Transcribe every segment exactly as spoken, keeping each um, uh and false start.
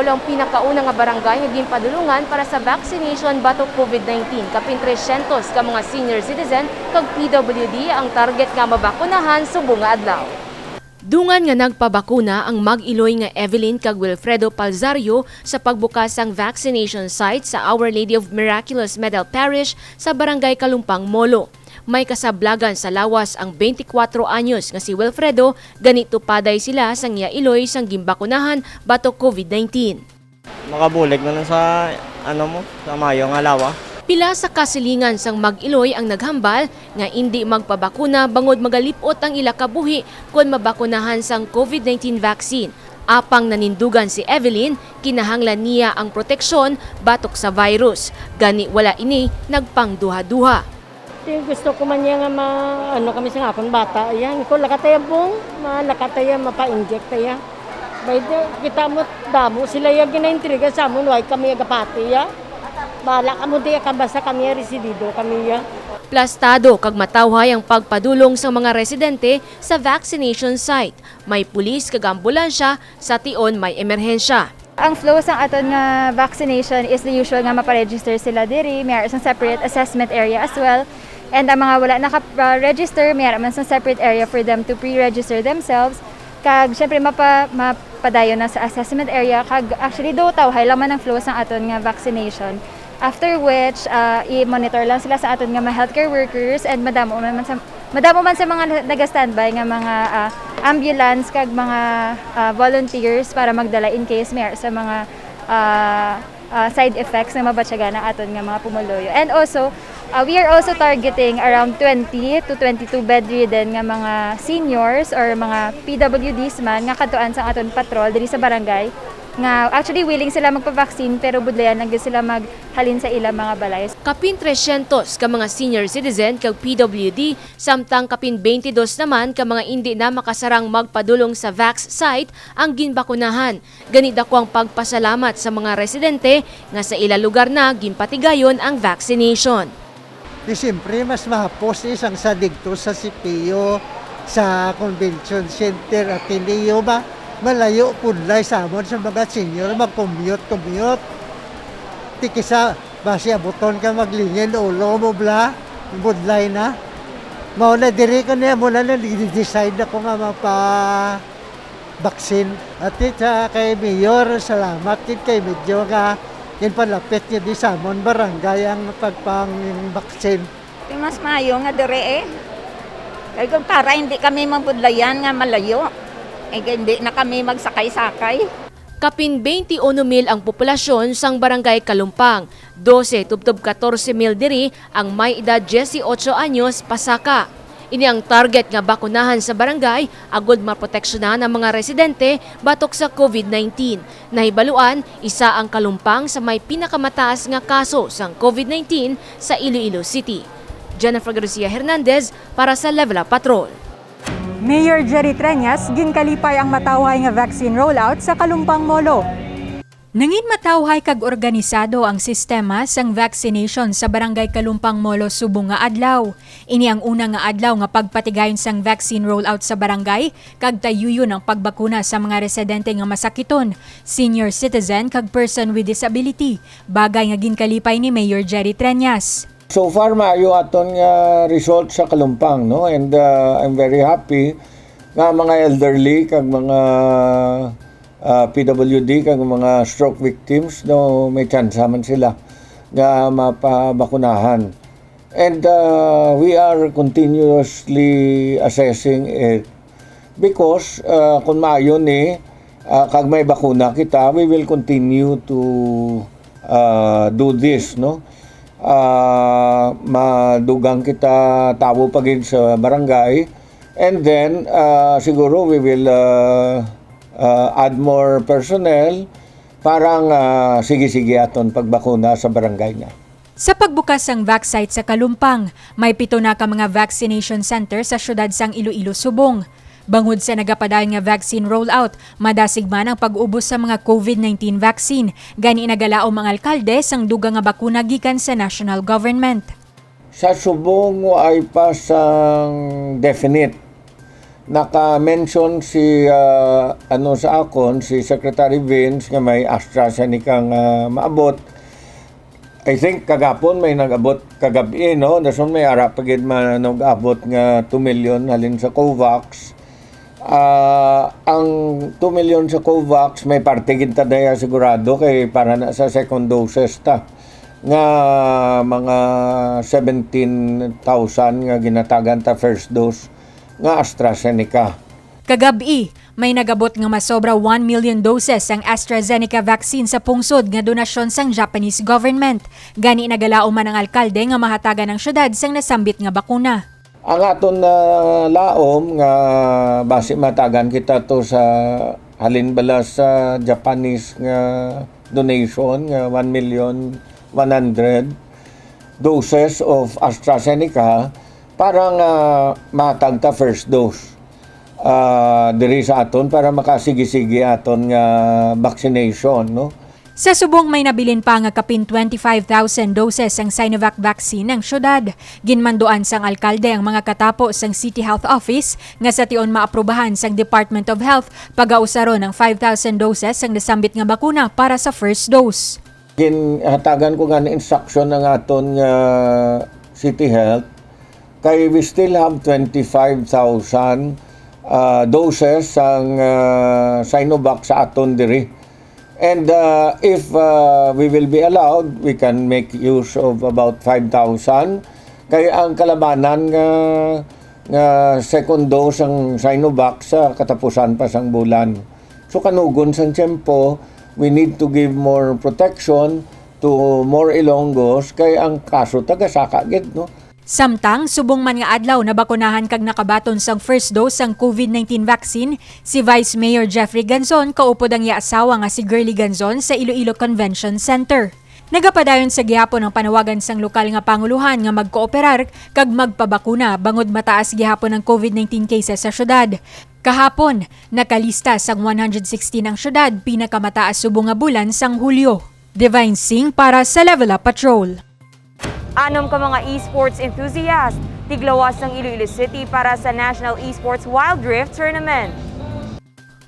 Ang pinakauna nga barangay nga ginpadulungan para sa vaccination batok COVID nineteen, kapin tresyentos ka mga senior citizen kag P W D ang target nga mabakunahan subong nga adlaw. Dungan nga nagpabakuna ang mag-iloy nga Evelyn kag Wilfredo Palzario sa pagbukas sang vaccination site sa Our Lady of Miraculous Medal Parish sa Barangay Kalumpang, Molo. May kasablagan sa lawas ang twenty-four anyos nga si Wilfredo, gani tupaday sila sang iya iloy sang ginbakunahan batok COVID nineteen. Makabulig na lang sa, ano mo, sa mayo nga lawas. Pila sa kasilingan sang mag-iloy ang naghambal nga indi magpabakuna bangod magalip-ot ang ila kabuhi kon mabakunahan sang COVID nineteen vaccine. Apang nanindugan si Evelyn, kinahanglan niya ang proteksyon batok sa virus. Gani wala ini nagpangduha-duha. Ti gusto ko man niya nga ma-, ano kami sa akon bata. Yan, ko lakat tayo bung, malakat tayo, mapa-inject tayo. Bay, di, kita mo, damo sila yung ginaintriga sa amon, why kami agapati ya? Bala ka mo di ka, basta kami ya, residido kami ya. Plastado kag matawhay ang pagpadulong sa mga residente sa vaccination site. May pulis kag ambulansya, sa tion may emerhensya. Ang flow sang aton nga vaccination is the usual nga mapa-register sila diri, may ara sang separate assessment area as well. And ang mga wala naka-register, may ara man sang separate area for them to pre-register themselves. Kag syempre mapa mapadayon na sa assessment area. Kag actually do tawhay lang man ang flow sang aton nga vaccination. After which, ah, i-monitor lang sila sa aton nga mga healthcare workers and madamo man, man sa madamo man sa mga na-, naga-standby nga mga, ah, ambulance kag mga, ah, volunteers para magdala in case may sa mga, ah, ah, side effects nga mabatyagan ang aton nga mga pumuluyo. And also, ah, we are also targeting around twenty to twenty-two bedridden nga mga seniors or mga P W Ds man nga kadtuan sang aton patrol diri sa barangay. Nga actually willing sila magpa-vaccine pero budlayan lang gyud sila maghalin sa ilang mga balay. Kapin tresyentos ka mga senior citizen kag P W D, samtang kapin twenty-dos naman ka mga indi na makasarang magpadulong sa vax site ang ginbakunahan. Gani dako ang pagpasalamat sa mga residente nga sa ila lugar na ginpatigayon ang vaccination. Di siyempre, mas mahapos isang sa digto sa C P U, sa Convention Center, Ateneo ba? Malayo pudlay sa amon sa mga senior, mag-commute, commute. Ti kisa, basi abuton ka maglingin, ulo mo bla, budlay na. Mao na diri ko niya, muna na nag-decide ako nga mapa-vaccine. At it, ah, kay Mayor, salamat gid kay medyo nga ginpalapit niya di sa amon barangay ang pagpang-vaccine. Di mas maayo nga diri, eh. Kay kung para hindi kami mabudlayan nga malayo, eh, hindi na kami magsakay-sakay. Kapin twenty-uno mil ang populasyon sang Barangay Kalumpang, dose tubtob katorse mil diri ang may edad dieciocho anyos pasaka. Ini ang target nga bakunahan sa barangay agud maproteksyonan ang mga residente batok sa COVID nineteen. Nahibaluan, isa ang Kalumpang sa may pinakamataas nga kaso sang COVID nineteen sa Iloilo City. Jennifer Garcia Hernandez para sa Level Up Patrol. Mayor Jerry Treñas ginkalipay ang matawhay nga vaccine rollout sa Kalumpang, Molo. Nangin matawhay kag organisado ang sistema sang vaccination sa Barangay Kalumpang, Molo subong nga adlaw. Ini ang una nga adlaw nga pagpatigayon sang vaccine rollout sa barangay kag tayuyon ang pagbakuna sa mga residente nga masakiton, senior citizen kag person with disability, bagay nga ginkalipay ni Mayor Jerry Treñas. So far, maayo aton nga result sa Kalumpang, no? And, uh, I'm very happy nga mga elderly kag mga, uh, P W D kag mga stroke victims, no, may tsansa man sila nga mapabakunahan. And, uh, we are continuously assessing it. Because, ah, kung maayo ni, ah, kag may bakuna kita, we will continue to, ah, do this, no? Ah, madugang kita tawo pa gid sa barangay. And then, ah, siguro we will, ah, ah, add more personnel para nga sige-sige aton pagbakuna sa barangay niya. Sa pagbukas sang vax site sa Kalumpang, may pito na ka mga vaccination center sa siyudad sang Iloilo subong. Bangod sa nagapadayon nga vaccine rollout, madasig man ang pag-ubos sa mga COVID nineteen vaccine, gani nagalaom ang alkalde sang dugang nga bakuna gikan sa national government. Sa subong, waay pa sang definite Naka-mention si, ah, ano, sa akon, si Secretary Vince nga may AstraZeneca nga maabot. I think kagapon may nag-abot kagabi, no? Dason may ara pa gid man nag-abot nga two million halin sa COVAX. Ah, ang two million sa COVAX, may parte gid ta na sigurado kay para na sa second doses ta, nga mga seventeen thousand nga ginatagan ta first dose nga AstraZeneca. Kagab-i, may nagabot nga masobra one million doses ang AstraZeneca vaccine sa pungsod nga donasyon sang Japanese government. Gani, nagalaom man ang alkalde nga mahatagan ang syudad sang nasambit nga bakuna. Ang aton na laom nga basi matagan kita to sa halin bala sa Japanese nga donation nga one million one hundred doses of AstraZeneca para nga mahatag ta first dose, ah, diri sa aton para makasigi-sigi aton nga vaccination, no? Sa subong, may nabilin pa nga kapin twenty-five thousand doses ang Sinovac vaccine ang syudad. Ginmanduan sang alkalde ang mga katapo sang City Health Office nga sa tion maaprubahan sang Department of Health, pagausaron ang five thousand doses sang nasambit nga bakuna para sa first dose. Ginhatagan ko gani instruction ang aton nga City Health, kay we still have twenty-five thousand, ah, doses sang, ah, Sinovac sa aton diri. And, uh, if, uh, we will be allowed, we can make use of about five thousand. Kay ang kalabanan nga, nga second dose ang Sinovac sa katapusan pa sang bulan. So, kanugon sang tiyempo, we need to give more protection to more Ilonggos kay ang kaso tagasaka gid, no? Samtang, subong man nga adlaw nabakunahan kag nakabaton sang first dose sang COVID nineteen vaccine si Vice Mayor Jeffrey Ganzon kaupod ang iya asawa nga si Girly Ganzon sa Iloilo Convention Center. Nagapadayon sa gihapon ang panawagan sang lokal nga panguluhan nga magkooperar kag magpabakuna bangod mataas gihapon ang COVID nineteen cases sa syudad. Kahapon, nakalista sang one hundred sixteen ang syudad, pinakamataas subong nga bulan sang Hulyo. Divine Singh para sa Level Up Patrol. Anom ka mga esports enthusiast tiglawas sang Iloilo City para sa National Esports Wild Rift Tournament.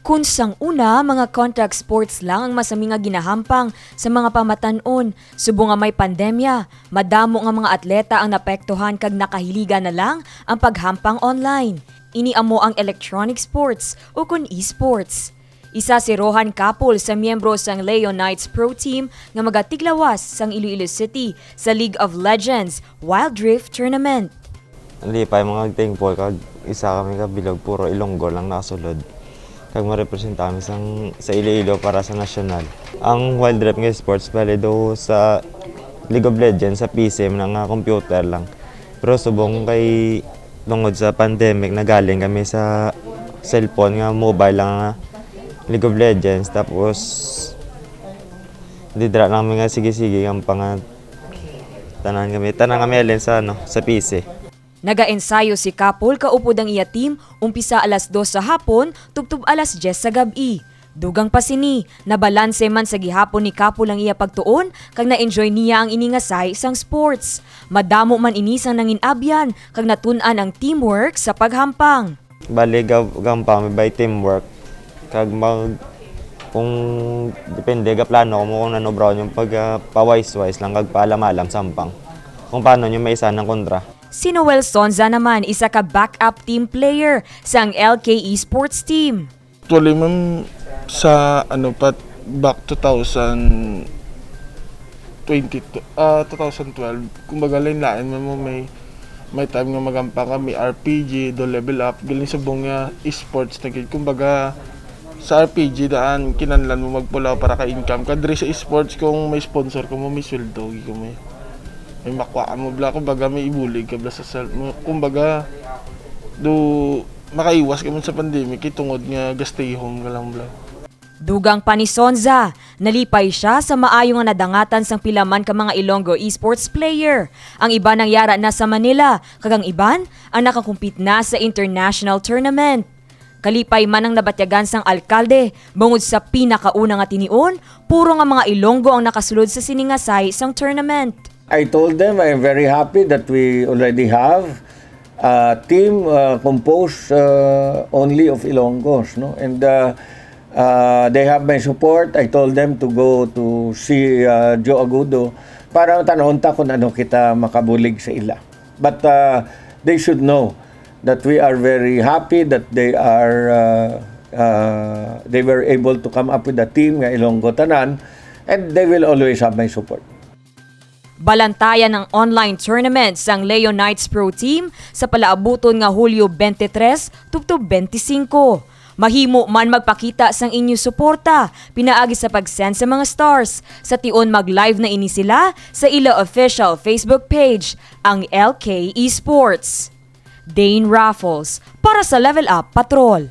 Kun sang una, mga contact sports lang ang masami nga ginahampang sa mga pamatan-on. Subong nga may pandemya, madamo nga mga atleta ang napektuhan kag nakahiligan na lang ang paghampang online. Ini amo ang electronic sports, ukon esports. Isa si Rohan Kapul sa miyembro sang Leon Knights Pro Team nga magatiglawas sang Iloilo City sa League of Legends Wild Rift Tournament. Lipay man kag thankful kag isa kami ka bilog, puro Ilonggo lang nakasulod. Kag marepresenta kami sang, sa Iloilo para sa nasyonal. Ang Wild Rift nga sports, bali daw sa League of Legends, sa P C man nga computer lang. Pero subong kay tungod sa pandemic, nagaling kami sa cellphone nga mobile lang nga League of Legends. Tapos, didra lang kami nga sige-sige ang pangat tanan kami. Tanan kami alin sa, ano, sa P C. Nagaensayo si Kapul kaupod ang iya team umpisa alas dos sa hapon tubtob alas diyes sa gab-i. Dugang pa sini, nabalanse man sa gihapon ni Kapul ang iya pagtuon kag na-enjoy niya ang ini nga sahi sang sports. Madamo man ini sang nangin-abyan kag natun-an ang teamwork sa paghampang. Bali, gab-, gampang by teamwork. Kag mag-, kung depende, gaplano ko mo kung ano, bro, yung pag, ah, pa-wise-wise lang, kag paalam-alam sa hampang. Kung paano nyo maisahan ang kontra. Si Noel Sonza naman, isa ka backup team player sang L K Esports team. Actually, ma'am, sa ano pa, back two thousand twenty, ah, two thousand twelve, kumbaga, lain-lain man mo, may, may time nga magampang kami, R P G, do level up, galing subong nga esports na gid. Kumbaga, sa R P G daan, kinahanglan mo magpulaw para ka income. Kadri sa esports, kung may sponsor ka mo, may sweldo, gi ko may, may makuha mo, bla, kumbaga, may ibulig ka, bla, sa self mo. Kumbaga, do, makaiwas ka man sa pandemic, eh, tungod nga ga-stay home ka lang, bla. Dugang pa ni Sonza, nalipay siya sa maayo nga nadangatan sang pila man ka mga Ilonggo esports player. Ang iban nangyara na sa Manila, kag ang iban ang nakakumpit na sa international tournament. Kalipay man ang nabatyagan sang alkalde, bangod sa pinakauna nga tinion, puro nga mga Ilonggo ang nakasulod sa sini nga sahi sang tournament. I told them I am very happy that we already have uh, team uh, composed uh, only of Ilonggos, no? And uh, uh, they have my support. I told them to go to see uh, Joe Agudo para tanawon ta kung ano kita makabulig sa ila. But uh, they should know that we are very happy that they are uh, uh, they were able to come up with a team nga Ilonggo tanan, and they will always have my support. Balantayan ang online tournament sang Leo Knights Pro Team sa palaabuton nga Hulyo twenty-three tubtob twenty-five. Mahimo man magpakita sang inyo suporta pinaagi sa pag-send sa mga stars. Sa tion, mag-live na ini sila sa ila official Facebook page, ang L K Esports. Dane Raffles para sa Level Up Patrol.